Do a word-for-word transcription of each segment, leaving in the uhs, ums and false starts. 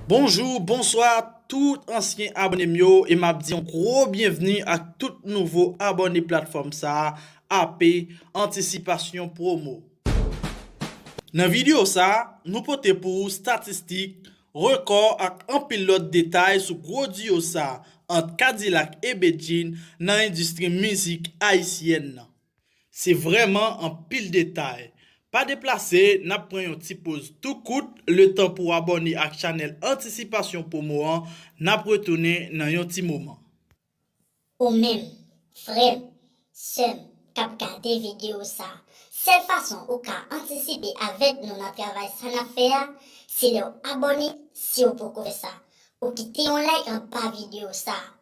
Bonjou, bonswa tout ansyen abòne m yo, e m ap di yon gwo byenvni ak tout nouvo abòne platfòm sa a, A P Antisipasyon Pwomo. Nan videyo sa a, nou pote pou ou statistik, rekò ak anpil lòt detay sou gwo diyo sa a ant Kadilak e Bedjine nan endistri mizik ayisyèn nan. Se vrèman anpil detay. Pa deplase, n ap pran yon ti poz tou kout, letan pou w abòne ak chanèl Antisipasyon Pwomo an, n ap retounen nan yon ti moman. Ou menm, frè m, sè m, k ap gade videyo sa a, sèl fason ou ka antisipe avèk nou nan travay sa n ap fè a, se lè w abòne si w poko fè sa. Ou kite yon like anba videyo sa a.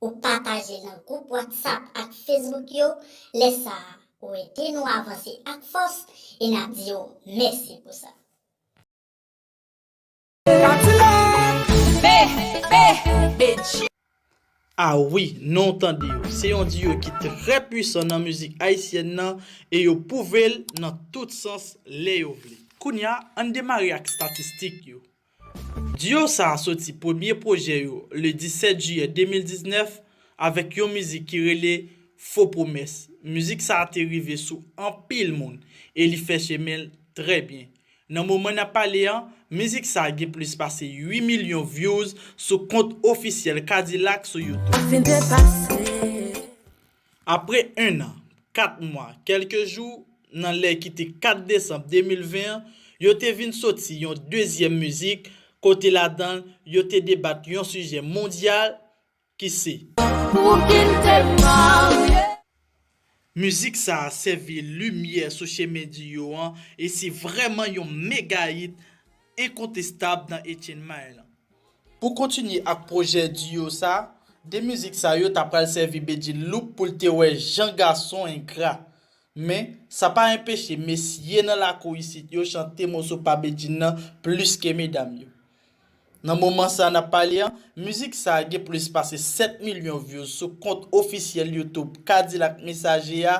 Ou pataje l nan gwoup WhatsApp ak Facebook yo, lè sa a, ou ede nou avanse ak fòs e n ap di w mèsi pou sa. A wi, non w tande yo. Se yon diyo ki trè pwisan nan mizik ayisyèn nan e yo pwouve l nan tout sans lè yo vle. Kounye a, ann demare ak statistik yo. Diyo sa a soti premye pwojè yo le disèt jiyè de mil diznèf avèk yon mizik ki rele Fo Pwomès. Mizik sa a te rive sou anpil moun e li fè chemen l trè byen. Nan moman n ap pale an, mizik sa a gen plis pase uit milyon views sou kont ofisyèl Kadilak sou YouTube. Apre en an, kat mwa, kèlke jou, nan lè ki te kat desanm de mil ven an, yo te vin soti yon dezyèm mizik, kote ladan l, yo te debat yon sijè mondyal ki se. Mizik sa a sèvi limyè sou chemen diyo an e se vrèman yon mega hit enkontestab nan Eighteen Mile lan. Pou kontinye ak pwojè diyo sa, de mizik sa yo ta pral sèvi Bedjine loup pou l te wè jan gason engra. Men, sa pa enpeche mesye nan lakou isit yo chante moso pa Bedjine nan plis ke medam yo. Nan moman sa n ap pale an, mizik sa gen plis pase sèt milyon views sou kont ofisyèl YouTube Kadilak Mesaje a,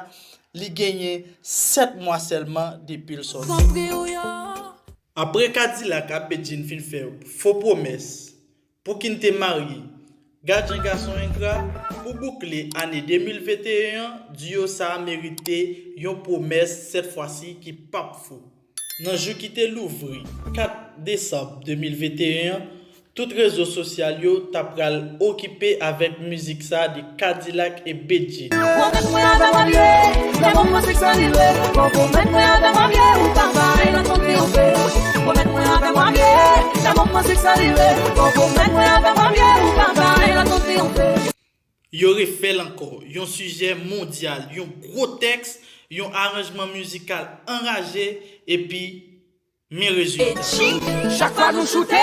li genyen sèt mwa sèlman depi l sòti. Apre Kadilak ak Bedjine fin fè Fo Pwomès, Pou ki n te marye, Gad jan gason engra, pou boukle ane de mil venteyen an, diyo sa a merite yon pwomès sèt fwasi ki p ap fou. Nan jou ki te louvri, kat desanm de mil venteyen an, tout rezo sosyal yo ta pral okipe avèk mizik sa a de Kadilak e Bedjine. Pwomèt mwen avè w marye, lè mwen mwen sèks sa li lwe. Pwomèt mwen avè w marye, ou pa bay lòt moun ki yon fè. Pwomèt mwen avè w marye, lè mwen mwen sèks sa li lwe. Pwomèt mwen avè w marye, ou pa bay lòt moun ki yon fè. Yo refè l ankò, yon sijè mondyal, yon gwo tèks, yon aranjman mizikal anraje, epi men rezilta. Chak fwa nou choute,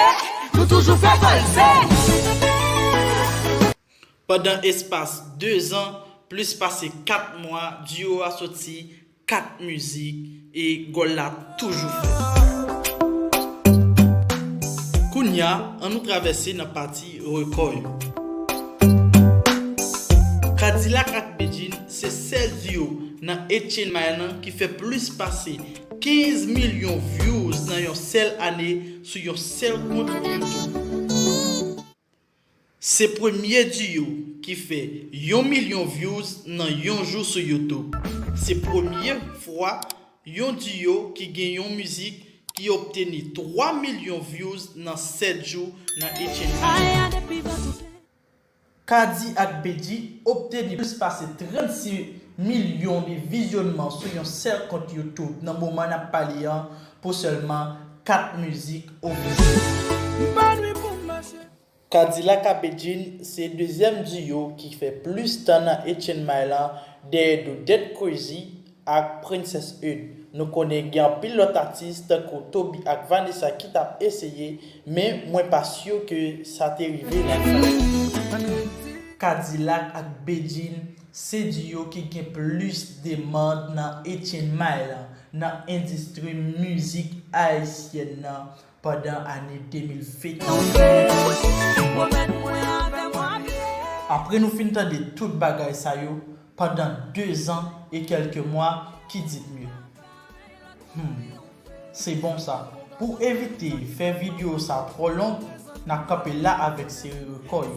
nou toujou fè valse. Pandan espas de zan, plis pase kat mwa, diyo a soti kat mizik e gòl la toujou fèt. Kounye a, ann nou travèse nan pati rekò yo. Kadilak ak Bedjine se sèl diyo nan Eighteen Mile lan ki fè plis pase kenz milyon views nan yon sèl ane sou yon sèl kont YouTube. Se premye diyo ki fè yon milyon views nan yon jou sou YouTube. Se premye fwa yon diyo ki gen yon mizik ki obteni twa milyon views nan sèt jou nan Eighteen Mile lan. Kadi ak Bedjine obteni plis pase trannsis milyon de vizyònman sou yon sèl kont YouTube nan moman n ap pale an pou sèlman kat mizik ofisyèl. Kadilak ak Bedjine se dezyèm diyo ki fè plis tan nan Eighteen Mile lan dèyè do Dead Crazy ak Princess Eud. Nou konnen gen anpil lòt atis tankou Toby ak Vanessa ki t ap eseye, men mwen pa si ke sa te rive nan fwa. Kadilak ak Bedjine se diyo ki gen plis demann nan Eighteen Mile lan, nan endistri mizik ayisyèn nan pandan ane de mil venteyen. Apre nou fin tande tout bagay sa yo pandan de zan e kèlke mwa, qui dit mieux? Hmm, se bon sa. Pou evite fè videyo sa twò long, n ap kanpe la avèk seri rekò yo.